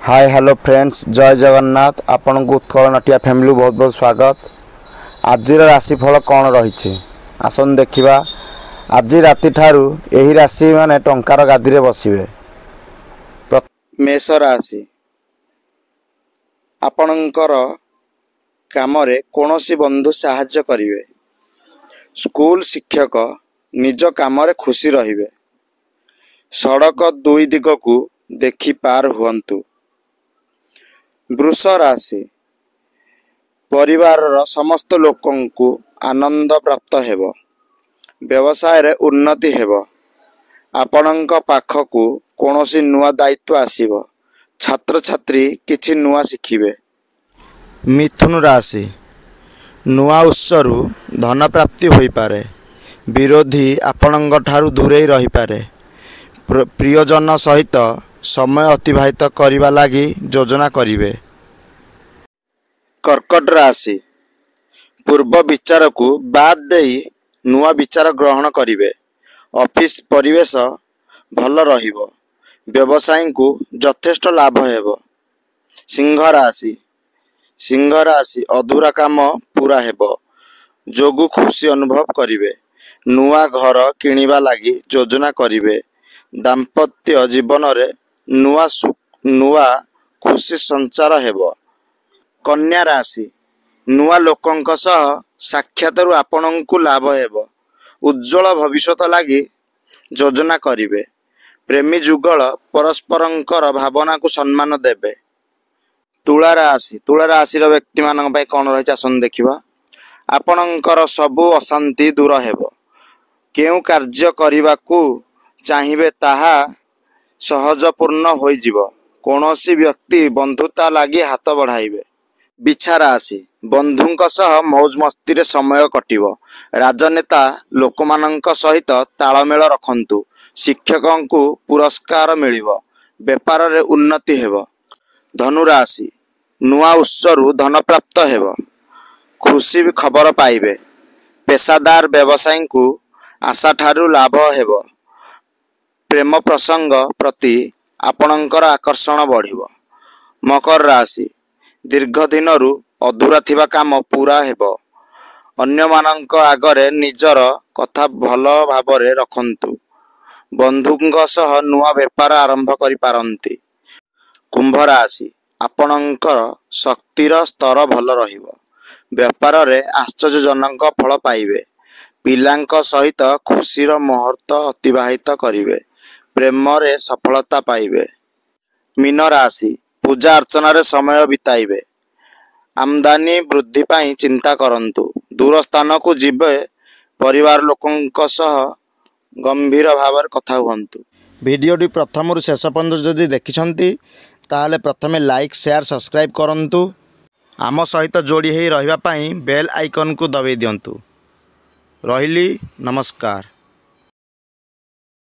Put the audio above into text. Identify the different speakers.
Speaker 1: ହାଏ, hello friends, ଜୟ ଜଗନ୍ନାଥ। ଆପଣଙ୍କୁ ଉତ୍କଳ ନଟିଆ family ବହୁତ ବହୁତ ସ୍ୱାଗତ। ଆଜିର ରାଶିଫଳ କ'ଣ ରହିଛି, ଆସନ୍ତୁ ଦେଖିବା। ଆଜି ରାତିଠାରୁ ଏହି ରାଶିମାନେ ଟଙ୍କାର ଗାଦିରେ ବସିବେ।
Speaker 2: ମେଷ ରାଶି, ଆପଣଙ୍କର କାମରେ କୌଣସି ବନ୍ଧୁ ସାହାଯ୍ୟ କରିବେ। ସ୍କୁଲ ଶିକ୍ଷକ ନିଜ କାମରେ ଖୁସି ରହିବେ। ସଡ଼କ ଦୁଇ ଦିଗକୁ ଦେଖି ପାର ହୁଅନ୍ତୁ। ବୃଷ ରାଶି, ପରିବାରର ସମସ୍ତ ଲୋକଙ୍କୁ ଆନନ୍ଦ ପ୍ରାପ୍ତ ହେବ। ବ୍ୟବସାୟରେ ଉନ୍ନତି ହେବ। ଆପଣଙ୍କ ପାଖକୁ କୌଣସି ନୂଆ ଦାୟିତ୍ୱ ଆସିବ। ଛାତ୍ରଛାତ୍ରୀ କିଛି ନୂଆ ଶିଖିବେ।
Speaker 1: ମିଥୁନ ରାଶି, ନୂଆ ଉତ୍ସରୁ ଧନ ପ୍ରାପ୍ତି ହୋଇପାରେ। ବିରୋଧୀ ଆପଣଙ୍କ ଠାରୁ ଦୂରେଇ ରହିପାରେ। ପ୍ରିୟଜନ ସହିତ ସମୟ ଅତିବାହିତ କରିବା ଲାଗି ଯୋଜନା କରିବେ।
Speaker 2: କର୍କଟ ରାଶି, ପୂର୍ବ ବିଚାରକୁ ବାଦ୍ ଦେଇ ନୂଆ ବିଚାର ଗ୍ରହଣ କରିବେ। ଅଫିସ ପରିବେଶ ଭଲ ରହିବ। ବ୍ୟବସାୟୀଙ୍କୁ ଯଥେଷ୍ଟ ଲାଭ ହେବ। ସିଂହ ରାଶି, ସିଂହ ରାଶି, ଅଧୁରା କାମ ପୂରା ହେବ ଯୋଗୁ ଖୁସି ଅନୁଭବ କରିବେ। ନୂଆ ଘର କିଣିବା ଲାଗି ଯୋଜନା କରିବେ। ଦାମ୍ପତ୍ୟ ଜୀବନରେ ନୂଆ ନୂଆ ଖୁସି ସଞ୍ଚାର ହେବ। କନ୍ୟା ରାଶି, ନୂଆ ଲୋକଙ୍କ ସହ ସାକ୍ଷାତରୁ ଆପଣଙ୍କୁ ଲାଭ ହେବ। ଉଜ୍ଜ୍ୱଳ ଭବିଷ୍ୟତ ଲାଗି ଯୋଜନା କରିବେ। ପ୍ରେମୀ ଯୁଗଳ ପରସ୍ପରଙ୍କର ଭାବନାକୁ ସମ୍ମାନ ଦେବେ। ତୁଳା ରାଶି, ତୁଳା ରାଶିର ବ୍ୟକ୍ତିମାନଙ୍କ ପାଇଁ କ'ଣ ରହିଛି, ଆସନ୍ତୁ ଦେଖିବା। ଆପଣଙ୍କର ସବୁ ଅଶାନ୍ତି ଦୂର ହେବ। କେଉଁ କାର୍ଯ୍ୟ କରିବାକୁ ଚାହିଁବେ, ତାହା ସହଜପୂର୍ଣ୍ଣ ହୋଇଯିବ। କୌଣସି ବ୍ୟକ୍ତି ବନ୍ଧୁତା ଲାଗି ହାତ ବଢ଼ାଇବେ। ବିଛା ରାଶି, ବନ୍ଧୁଙ୍କ ସହ ମୌଜ ମସ୍ତିରେ ସମୟ କଟିବ। ରାଜନେତା ଲୋକମାନଙ୍କ ସହିତ ତାଳମେଳ ରଖନ୍ତୁ। ଶିକ୍ଷକଙ୍କୁ ପୁରସ୍କାର ମିଳିବ। ବେପାରରେ ଉନ୍ନତି ହେବ। ଧନୁରାଶି, ନୂଆ ଉତ୍ସରୁ ଧନପ୍ରାପ୍ତ ହେବ। ଖୁସି ଖବର ପାଇବେ। ପେସାଦାର ବ୍ୟବସାୟୀଙ୍କୁ ଆଶାଠାରୁ ଲାଭ ହେବ। ପ୍ରେମ ପ୍ରସଙ୍ଗ ପ୍ରତି ଆପଣଙ୍କର ଆକର୍ଷଣ ବଢ଼ିବ। ମକର ରାଶି, ଦୀର୍ଘ ଦିନରୁ ଅଧୁରା ଥିବା କାମ ପୂରା ହେବ। ଅନ୍ୟମାନଙ୍କ ଆଗରେ ନିଜର କଥା ଭଲ ଭାବରେ ରଖନ୍ତୁ। ବନ୍ଧୁଙ୍କ ସହ ନୂଆ ବେପାର ଆରମ୍ଭ କରିପାରନ୍ତି। କୁମ୍ଭ ରାଶି, ଆପଣଙ୍କର ଶକ୍ତିର ସ୍ତର ଭଲ ରହିବ। ବେପାରରେ ଆଶ୍ଚର୍ଯ୍ୟଜନକ ଫଳ ପାଇବେ। ପିଲାଙ୍କ ସହିତ ଖୁସିର ମୁହୂର୍ତ୍ତ ଅତିବାହିତ କରିବେ। ପ୍ରେମରେ ସଫଳତା ପାଇବେ। ମୀନ ରାଶି, ପୂଜା ଅର୍ଚ୍ଚନାରେ ସମୟ ବିତାଇବେ। ଆମଦାନୀ ବୃଦ୍ଧି ପାଇଁ ଚିନ୍ତା କରନ୍ତୁ। ଦୂର ସ୍ଥାନକୁ ଯିବେ। ପରିବାର ଲୋକଙ୍କ ସହ ଗମ୍ଭୀର ଭାବରେ କଥା ହୁଅନ୍ତୁ।
Speaker 1: ଭିଡ଼ିଓଟି ପ୍ରଥମରୁ ଶେଷ ପର୍ଯ୍ୟନ୍ତ ଯଦି ଦେଖିଛନ୍ତି, ତାହେଲେ ପ୍ରଥମେ ଲାଇକ୍, ସେୟାର, ସବସ୍କ୍ରାଇବ୍ କରନ୍ତୁ। ଆମ ସହିତ ଯୋଡ଼ି ହେଇ ରହିବା ପାଇଁ ବେଲ୍ ଆଇକନ୍କୁ ଦବାଇ ଦିଅନ୍ତୁ। ରହିଲି, ନମସ୍କାର।